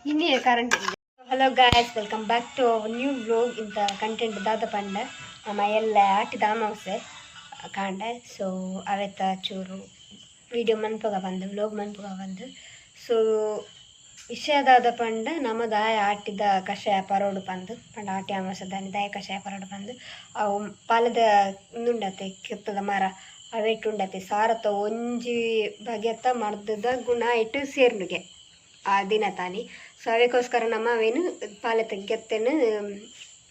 ಇನಿ current. Hello guys, welcome back to new vlog. ಇಂತ content ದಾದ ಪಂಡ, ನಮ್ಮ ಎಲ್ಲ ಆಟಿದ ಅಮಾವಾಸ್ಯೆ ಕಾಂಡೆ. ಸೊ ಅವೆತ ಚೂರು ವಿಡಿಯೋ ಮನ್ಪುಗ ಬಂದು, ವ್ಲೋಗ್ ಮನ್ಪುಗ ಬಂದು. ಸೊ ವಿಷಯ ದಾದ ಪಂಡ, ನಮ್ಮ ದಾಯ ಆಟಿದ ಕಷಾಯ ಪರೋಡು ಪಂದು ಪಂಡ, ಆಟಿ ಅಮಾವಾಸ್ಯೆ ದಾನಿ ದಾಯ ಕಷಾಯ ಪರೋಡು ಪಂದು. ಅವು ಪಾಲದ ಉಂದುಂಡತೆ, ಕೆತ್ತದ ಮರ ಅವೆಟ್ಟುಂಡತೆ, ಸಾರತ ಒಂಜಿ ಬಗೆತ ಮರ್ದದ ಗುಣ ಇಟ್ಟು ಸೇರ್ನುಗೆ ಆ ದಿನ ತಾನಿ. ಸೊ ಅವೆಕೋಸ್ಕರ ನಮ್ಮ ಅವೇನು ಪಾಲೆತ ಗೆತ್ತೆನು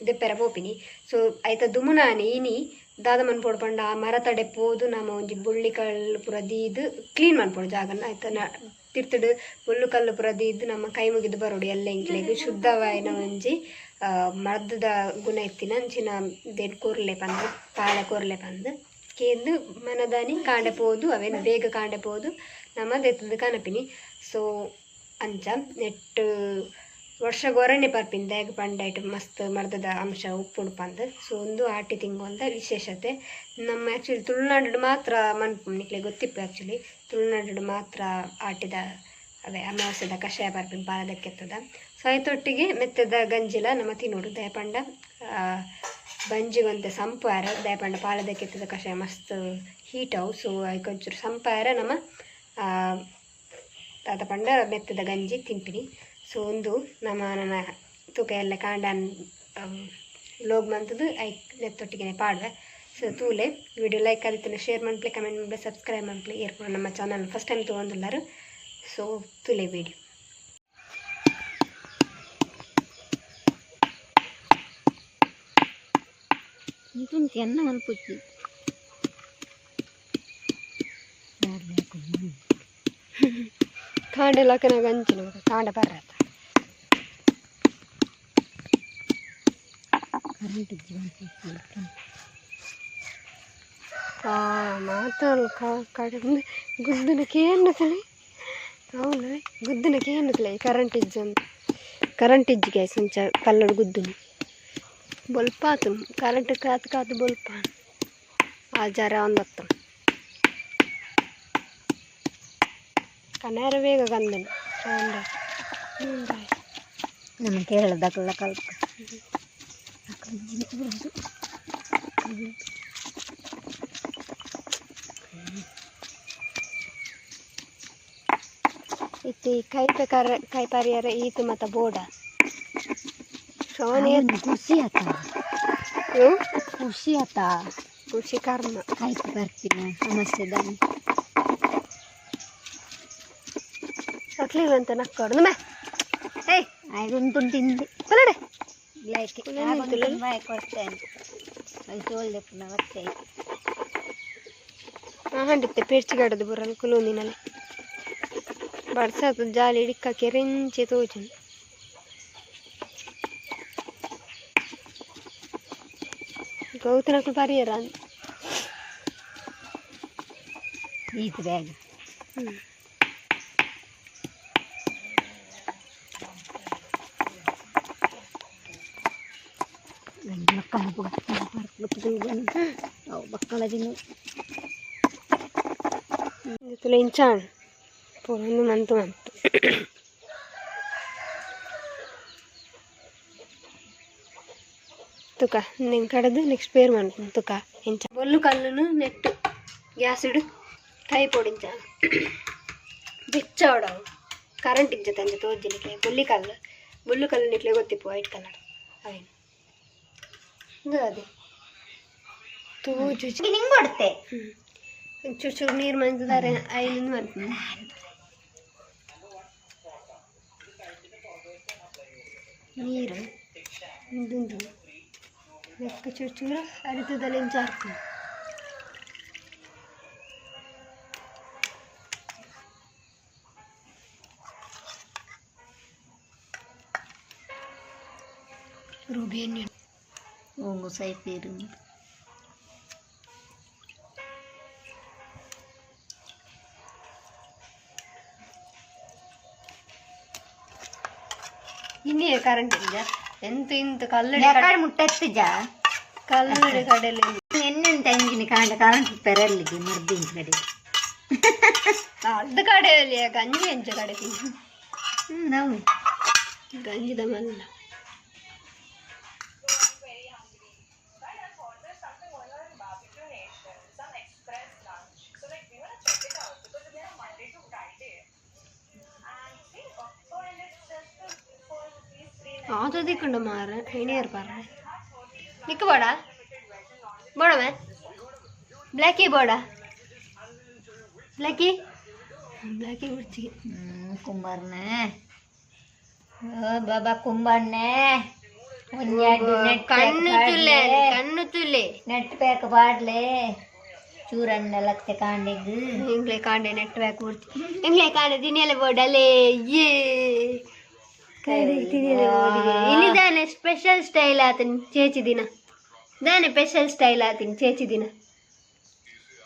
ದೆಪ್ಪೆರ ಪೋಪಿನಿ. ಸೊ ಐತ ದುಮುನಾನಿ ಇನಿ ದಾದ ಮನ್ಪೊಡು ಪಂಡ, ಆ ಮರ ತಡೆ ಪೋದು ನಮ್ಮ ಒಂಜಿ ಬುಳ್ಳಿ ಕಲ್ಲು ಪೂರ ದೀದ್ ಕ್ಲೀನ್ ಮನ್ಪೊಡು ಜಾಗನ್. ಐತ ತಿರ್ತುಡು ಬೊಲ್ಲು ಕಲ್ಲು ಪೂರ ದೀದ್ ನಮ್ಮ ಕೈ ಮುಗಿದು ಬರೋಡು. ಎಲ್ಲ ಎಂಕ್ಲೆಗ್ ಶುದ್ಧವಾಯಿನ ಒಂಜಿ ಮರ್ದದ ಗುಣ ಇತ್ತಿನ ಅಂಚಿನ ದೇನ್ ಕೊರ್ಲೆ ಪಂದ್, ಪಾಲೆ ಕೊರ್ಲೆ ಪಂದ್ ಕೇಂದು ಮನದಾನಿ ಕಾಂಡೆ ಪೋದು ಅವೇನು ಬೇಗ ಕಾಂಡೆ ಪೋದು ನಮ್ಮ ದೆತ್ತದ ಕನಪಿನಿ. ಸೊ ಅಂಚ ನೆಟ್ ವರ್ಷ ಗೊರನೆ ಪರ್ಪಿನ ದಾಯೆಗ್ ಪಂಡ ಐಟ್ ಮಸ್ತ್ ಮರ್ದದ ಅಂಶ ಉಪ್ಪುಂಡು ಪಂದ್. ಸೊ ಉಂದು ಆಟಿ ತಿಂಗೊಲ್ದ ವಿಶೇಷತೆ. ನಮ್ಮ ಆ್ಯಕ್ಚುಲಿ ತುಳುನಾಡು ಮಾತ್ರ ಮನ್ಪು, ನಿಕ್ಲೆ ಗೊತ್ತಿಪ್ಪು. ಆ್ಯಕ್ಚುಲಿ ತುಳುನಾಡು ಮಾತ್ರ ಆಟಿದ ಅವೇ ಅಮಾವಾಸ್ಯೆದ ಕಷಾಯ ಪರ್ಪಿನ ಪಾಲದಕ್ಕೆತ್ತದ. ಸೊ ಐತೊಟ್ಟಿಗೆ ಮೆತ್ತದ ಗಂಜಿಲ ನಮ ತಿನ್ನೋಡು. ದಾಯೆ ಪಂಡ ಬಂಜಿಗೊಂತೆ ಸಂಪಾರ. ದಾಯೆ ಪಂಡ ಪಾಲದಕ್ಕೆತ್ತದ ಕಷಾಯ ಮಸ್ತ್ ಹೀಟ್ ಅವು. ಸೊ ಐಕೊಂಚೂರು ಒಂಚೂರು ಸಂಪಾರ ನಮ್ಮ ದಾದ ಪಂಡ ಮೆತ್ತದ ಗಂಜಿ ತಿನ್ಪಿನಿ. ಸೊ ಉಂದು ನಮ್ಮ ನನ್ನ ತೂಕ ಎಲ್ಲ ಕಾಂಡನ್ ವ್ಲೋಗ್ ಮಂತುದು I ನೆತ್ತೊಟ್ಟಿಗೆ ಪಾಡುವೆ. ಸೊ ತೂಲೆ ವಿಡಿಯೋ ಲೈಕ್ ಆದಿತ್ತನ ಶೇರ್ ಮನ್ಪುಲೆ, ಕಮೆಂಟ್ ಮನ್ಪುಲೆ, ಸಬ್ಸ್ಕ್ರೈಬ್ ಮನ್ಪುಲೆ. ಏರ್ಪುನ ನಮ್ಮ ಚಾನಲ್ ಫಸ್ಟ್ ಟೈಮ್ ತೂವೊಂದುಲ್ಲಾರು. ಸೊ ತೂಲೆ ವಿಡಿಯೋ. ಎನ್ನ ಮನ್ಪುಚ್ಚಿ. ಕಾಂಡೆ ಲಕ್ಕನ ಗಂಚಿನ ಕಾಂಡ ಬರ್ರತ್ತ. ಕರೆಂಟ್ ಜೀವನ. ಮಾತಾಡು ಕಡೆ ಗುದ್ದುನ ಕೇನ್ನತಲೆ. అవును, ಗುದ್ದುನ ಕೇನ್ನತಲೆ. ಕರೆಂಟ್ ಇಜ್ಜಿ ಒಂದು, ಕರೆಂಟ್ ಇಜ್ಜಿ ಗ್ಯಾಸ್. ಅಂಚ ಕಲ್ಲಡು ಗುದ್ದುನು ಬೊಲ್ಪಾತು. ಕರೆಂಟ್ ಕಾತು ಕಾತು ಬೊಲ್ಪ ಆ ಜರ ಒಂದತ್ತ ಕನೇರ ಬೇಗ ಕಂದನು ಕಾಂಡ. ನಮ್ಮ ಕೇರಳದಕ್ಕೆಲ್ಲ ಕಲ್ಪ. ಇತ್ತಿ ಕೈಪೆ ಕರ ಕೈಪರಿಯರ ಈತು ಮತ ಬೋಡ ಸೋನೆ. ಖುಷಿ ಆತ. ಖುಷಿ ಆತ. ಖುಷಿ ಕರ್ಮ. ಕಾಯ್ತು ಬರ್ತೀನಿ ಅಮಾವಾಸ್ಯೆದಾನಿ. ಅಕ್ಲಿಲ್ಲ ಅಂತ ನಕ್ಕೊಡು ಮೇ ಏಯ್. ಆಯ್ತು, ತಿಂದು. ಕುಲಡೆ. ಲೈಕ್. ಬಾಯ್ ಕೊಡ್ತೇನೆ, ಅದು ತೋಲ್ದೆ ಪುನಃ ಮತ್ತೆ. ಹಂಡಿತ್ತೆ ಪೇರ್ಚಿಗಾಡದು ಬುರಲ್ ಕುಲೋಂದಿನಲ್ಲಿ ಬರ್ಸಾತ ಜಾಲಿ ಹಿಡಿಕ ಕೆರೆಂಚೆ ತೋಜುಂಡು. ಗೌತನಕ್ಲು ಪರಿಯರ. ಈತ್ ಬ್ಯಾಗ್. ಗಂಡು ಮಕ್ಕಳ ಅವು ಮಕ್ಕಳ ದಿನ. ತುಲ ಇಂಚಾಣ್ ಪೂರೊಂದು ಮಂತು ಮಂತು ತುಕ నేను ಕಡದು ನೆಕ್ಸ್ಟ್ ಪೇರ್ ಮನ್ಪುನು ತುಕ ಇಂಚ ಬೊಲ್ಲು ಕಲ್ಲುನು ನೆಟ್ಟು ಗ್ಯಾಸಿಡು ಕೈ ಪೊಡಿಂಚ ಬೆಚ್ಚಾವಡವು. ಕರೆಂಟ್ ಇಜ್ಜ ತಂಜ ತೋಜಿ ನಿಕ್ಲೆ. ಬೊಲ್ಲಿ ಕಲ್ಲು, ಬೊಲ್ಲು ಕಲ್ಲು ನಿಕ್ಲೆ ಗೊತ್ತಿಪ್ಪು, ವೈಟ್ ಕಲರ್ ಅವೇನು ಇಂದು ಅದೇ ತೋಜು. ನಿಂಗೆ ಕೊಡ್ತೆ. ಚೂರು ಚೂರು ನೀರು ಮಂಜುದಾರೆ ಐನಿಂದ ಮನ್ಪುನು. ನೀರು ಇಂದುಂದು ಲೆಕ್ಕ ಚೂರು ಚೂರು ಅರಿತದಲ್ಲಿ ಇಂಚ ಹಾಕ್ತೀನಿ. ರುಬಿ ಎಣ್ಣೆ. ಓಂಗು ಸೈಪೇರು. ಇನ್ನೇ ಕರೆಂಟ್ ಇಲ್ಲ ಎಂತ ಇಂತ ಕಲ್ಲಡಿ. ಯಾಕಡೆ ಮುಟ್ಟೆತ್ತಿಜ. ಕಲ್ಲಡಿ ಕಡಲೆ. ಎಣ್ಣೆಂತ ಎಂಜಿನ ಕಾಂಡ ಕರೆಂಟ್ ಪೆರಲ್ಲಿಗೆ ಮರ್ದಿಂಚ ಕಡೆ. ಅರ್ಧ ಕಡೆ ಗಂಜಿ ಎಂಚ ಕಡೆ ನಾವು ಗಂಜಿದ ಮಲ್ಲ. ಆತದಿಕ್ಕುಂಡು ಮಾರ ಹೆಣಿಯರ್ ಪಾರ ನಿಕ್ಕ ಬೋಡ ಬೋಡಮೆ ಬ್ಲ್ಯಾಕಿ ಬೋಡ ಬ್ಲ್ಯಾಕಿ ಬ್ಲ್ಯಾಕಿ ಕುಡ್ಚಿ. ಕುಂಬಾರನೆ, ಓ ಬಾಬಾ ಕುಂಬಣ್ಣೆ, ಒಂದೆರಡು ನೆಟ್ ಕಣ್ಣು ತುಲೆ, ಕಣ್ಣು ತುಲೆ. ನೆಟ್ ಪ್ಯಾಕ್ ಪಾಡ್ಲೆ, ಚೂರಣ್ಣ ಲಕ್ತೆ ಕಾಂಡೆಗ್. ಇಂಗ್ಲೆ ಕಾಂಡೆ ನೆಟ್ ಬ್ಯಾಕ್ ಬಿಡ್ತಿ, ಇಂಗ್ಲೆ ಕಾಂಡೆ ತಿನಿಯಲೆ ಬೋಡಲೆ. ಏ ಕಾಂಡೆ ತಿನಿಯಲೆ ಬೋಡಿಗೆ. ಇನಿ ದಾನೆ ಸ್ಪೆಷಲ್ ಸ್ಟೈಲ್ ಆತನ್ ಚೇಚಿ ದಿನ? ದಾನೆ ಸ್ಪೆಷಲ್ ಸ್ಟೈಲ್ ಆತಿನ್ ಚೇಚಿ ದಿನ?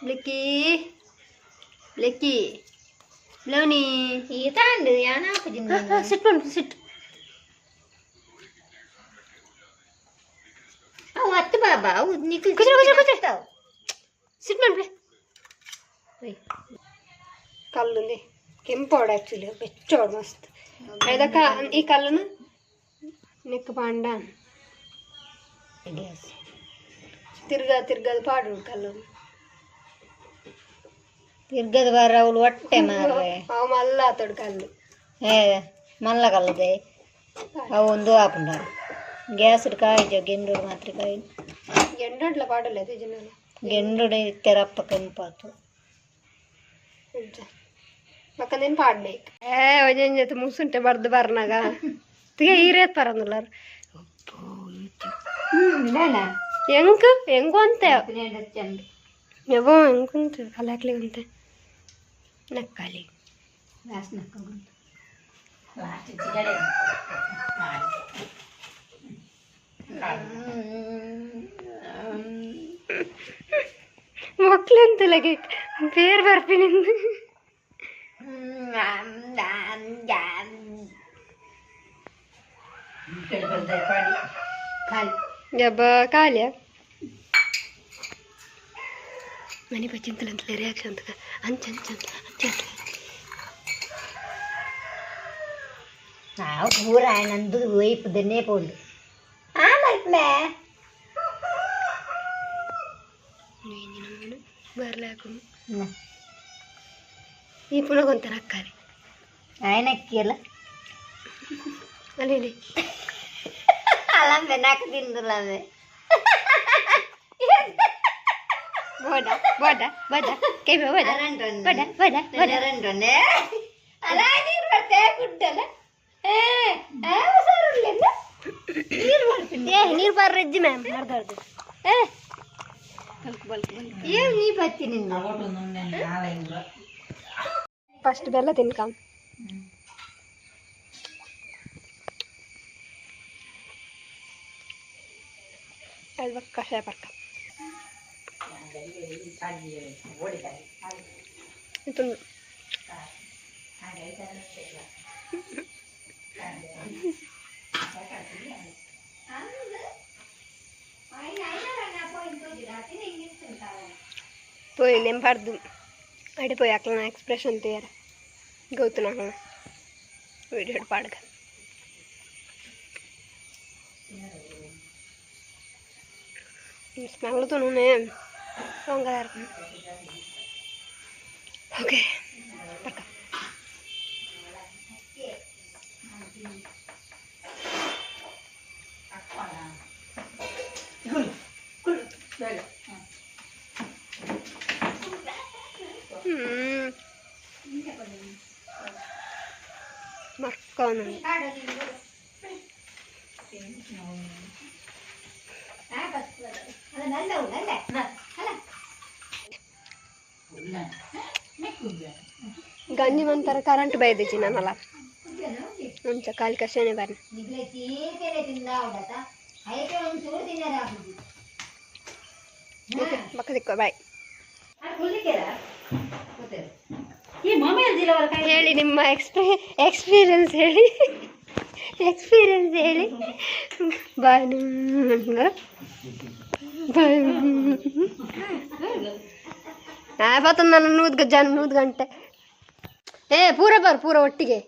ಬ್ಲಿಕ್ಕಿ ಬ್ಲಿಕ್ಕಿ ಬ್ಲೌನಿ. ಈ ತಾಂಡು ಯಾನ ಹಾಕುಜಿನ. ಸಿಟ್ ಬಂದು ಸಿಟ್. ಅವು ಹತ್ತು ಬಾಬಾ, ಅವು ನಿಕ್ಲು. ಕುಚ್ರು, ಕುಚ್ರು, ಕುಚ್ರು. ಸಿಟ್ ಮಾಡ್ಬಿಡಿ. ಕಲ್ಲುಂದೆ ಕೆಂಪೋಡು, ಆ್ಯಕ್ಚುಲಿ ಬೆಚ್ಚೋಡು ಮಸ್ತ್. ಐದಕ್ಕ ಈ ಕಲ್ಲುನು ನೆಕ್ ಪಾಂಡ. ಗ್ಯಾಸ್. ತಿರ್ಗಾ ತಿರ್ಗದ ಪಾಡು ಕಲ್ಲು. ತಿರ್ಗದ ಬಾರ, ಅವಳು ಹೊಟ್ಟೆ ಮಾರ್ರೆ. ಅವ ಮಲ್ಲ ಆತೋಡು ಕಲ್ಲು. ಏ ಮಲ್ಲ ಕಲ್ಲದೆ, ಅವು ಒಂದು ಆಪುಂಡ ಗ್ಯಾಸ್ ಕಾಯ್ಜ, ಗೆಂಡುಡು ಮಾತ್ರ ಕಾಯಿ. ಎಂಡೊಡ್ಲ ಪಾಡಲ್ಲ ಜನ. ಗೆಂಡುಡು ತೆರಪ್ಪ ಕೆಂಪಾತು. ಅಂಚ ಬಕ್ಕಂದೇನು ಪಾಡ್ಬೇಕು. ಏ ಒಂಜೊಂಜೊತ್ತು ಮುಸುಂಟೆ ಬರ್ದು ಬರ್ನಾಗ ತಿಗೆ ಈರೇತ್ ಪರಂದುಲ್ಲಾರ. ಎಂಕ್ ಎಂಕು ಅಂತೆ ಎವೋ ಎಂಕುಂತು ಕಲಾಕ್ಲಿ ಅಂತೆ ನಕ್ಕಾಲಿ. ಮಕ್ಳೆಂತ ಲಗೆ ಬೇರೆ ಬರ್ಪಿನಿಂದ. ಯಬ್ಬ ಕಾಲಿಯ ಮನೆ ಬಚ್ಚಿಂತಲಂತಲೇ ರಿಯಾಕ್ಷನ್ ಅಂತ ಅಂಚ ಅಂಚ ಅಂಚ ಅಂಚ. ನಾವು ಪೂರ ನಂದು ಒಯ್ಪುದನ್ನೇ ಪೋಂಡು ಆ ಮಲ್ಪೆ. ಬರ್ಲಾಕು ಈ ಪುನಃ ಒಂಥರ ಅಕ್ಕಾರಿ. ఆయనక్కియಲ್ಲ. ಅಲ್ಲಿ ಇಲ್ಲಿ. ಅಲಂಬೆ ನಾಲ್ಕು ತಿಂದುಲಂಬೆ. ಬೋಡ ಬೋಡ ಬೋಡ ಕೈ ಬೋಡ ಬೋಡ ಬೋಡ ಬೋಡ. ಅಲ್ಲ, ನೀರು ಬರ್ತೇ ಗುಡ್ಡಲ್ಲ. ಏ ನೀರು ಬರ್ತೀನಿ. ಏ ನೀರು ಬರ್ರಜ್ಜಿ ಮ್ಯಾಮ್ ಅರ್ಧ ಏ ಬಲ್ಕ್ ಬಲ್ಕ್ ಬಲ್ಕ್. ಏನು ನೀ ಬತ್ತಿ ನಿನ್ನ. ಫಸ್ಟ್ ಬೆಲ್ಲ ತಿನ್ಕಂ. ಅದು ಕಷಾಯ ಪರ್ಕ ತುಂಡು. ಪೋಯಿ ನೆಂಪಾರ್ದು ಅಡೆ ಪೋಯಿ ಅಕ್ಲನ ಎಕ್ಸ್ಪ್ರೆಷನ್ ತೇರ ಗೌತನ ಅಕ್ಲನ ವಿಡಿಯೋ ಪಾಡ್ಗ. ಸ್ಮೆಲ್ ತೋನೆ இருக்கும். ಓಕೆ ಪಕ್ಕ. ಮರ್ಕೋನು. ಗಂಜಿ ಮಂತರ ಕರೆಂಟ್ ಬೈದಿಚ್ಚಿ ನನ್ನಲ್ಲ ಮುಂಚೆ ಕಾಲಿ ಕಷಾಯನೇ ಬರ್ನಿ. ಓಕೆ ಬಕ್ಕ ದಿಕ್ಕೋ ಬಾಯ್. ಹೇಳಿ, ನಿಮ್ಮ ಎಕ್ಸ್ಪೀರಿಯನ್ಸ್ ಹೇಳಿ, ಎಕ್ಸ್ಪೀರಿಯನ್ಸ್ ಹೇಳಿ. Boy boy. ಪತ್ತೊಂದು ನಾನು ನೂದು ಜನ 100 ಗಂಟೆ. ಏ ಪೂರ ಬಾರ್ ಪೂರ ಒಟ್ಟಿಗೆ.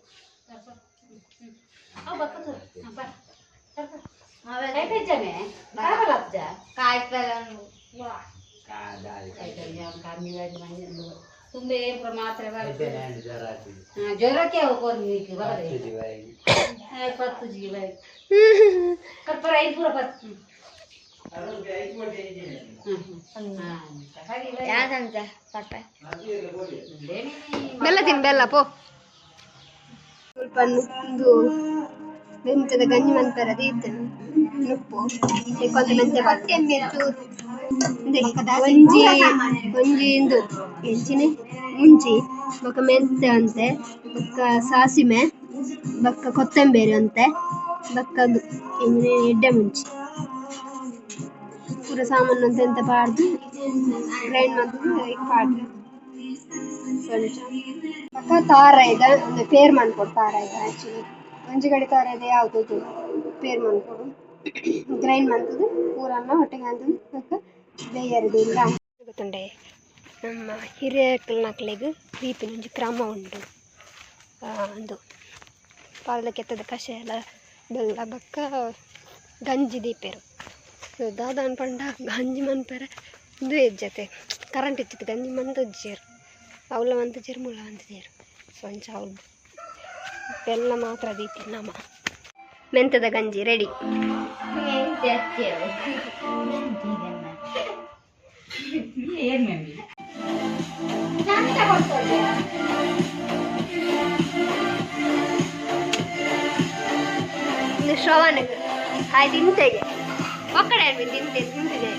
ಬೆಲ್ಲ ತಿನ್ ಬೆಲ್ಲ ಪೋ. ಸ್ವಲ್ಪ ಒಂದು ಮೆಂತ್ಯದ ಗಂಜಿ ಮಂತರ ದೀತನು ನುಪ್ಪು ಇಕ್ಕೊಂದು ಮೆಂತ್ಯ ಕೊತ್ತಂಬರಿ ಚೂರು ಒಂಜಿ ಒಂಜಿ ಇಂದು ಎಂಚಿನೆ ಮುಂಚಿ ಬೊಕ್ಕ ಮೆಂತ್ಯ ಅಂತೆ ಬೊಕ್ಕ ಸಾಸಿಮೆ ಬೊಕ್ಕ ಕೊತ್ತಂಬರಿ ಅಂತೆ ಬೊಕ್ಕ ಎಂಚಿನೆ ಎಡ್ಡೆ ಮುಂಚಿ ಪೂರ ಸಾಮಾನು ಅಂತ ಎಂತ ಪಾಡ್ದು ಗ್ರೈಂಡ್ ಮಂತುದು ಪಾಡ್ರೆ ಬೊಕ್ಕ ತಾರಾಯಿದ ಒಂದು ಪೇರ್ ಮನ್ಪೊಡು. ತಾರಾಯಿದ ಆಕ್ಚುಲಿ ಒಂಜಿ ಕಡೆ ತಾರಾಯಿದ ಯಾವ್ದು ಪೇರ್ ಮನ್ಪೊಡು ಗ್ರೈಂಡ್ ಮಂತುದು ಪೂರನ್ನ ಒಟ್ಟಿಗೆ ಅಂತದ್ದು ಬೊಕ್ಕ ಬೇಯರ್ದು ಇಲ್ಲ ಗೊತ್ತುಂಡೆ. ನಮ್ಮ ಹಿರಿಯಕ್ಲನಕ್ಲೆಗ್ ದೀಪಿನ ಒಂಜಿ ಕ್ರಮ ಉಂಡು. ಉಂದು ಪಾಲ್ದ ಕೆತ್ತದ ಕಷಾಯ ಎಲ್ಲ ಬೆಲ್ಲ ಬೊಕ್ಕ ಗಂಜಿ ದೀಪೆರ್. ಸೊ ದಾದ ಪಂಡ ಗಂಜಿ ಮನ್ಪೆರೆ ಉಂದು ಇಜ್ಜತೆ, ಕರೆಂಟ್ ಇಜ್ಜಿತ್, ಗಂಜಿ ಮಂತುಜ್ಜೆರ್, ಅವ್ಲ ಮಂತುಜೆರ್ ಮುಲ್ಲ ಮಂತುಜೆರ್. ಸೊ ಅಂಚ ಅವು ಬೆಲ್ಲ ಮಾತ್ರ ದೀತಿನ ನಮ. ಮೆಂತ್ಯದ ಗಂಜಿ ರೆಡಿ. ಶ್ರವಣ ಹಾಯ್ ತಿಂತೆಗೆ ಒಕ್ಕಡೆ ತಿಂತೆ ತಿಂತಿದೆ.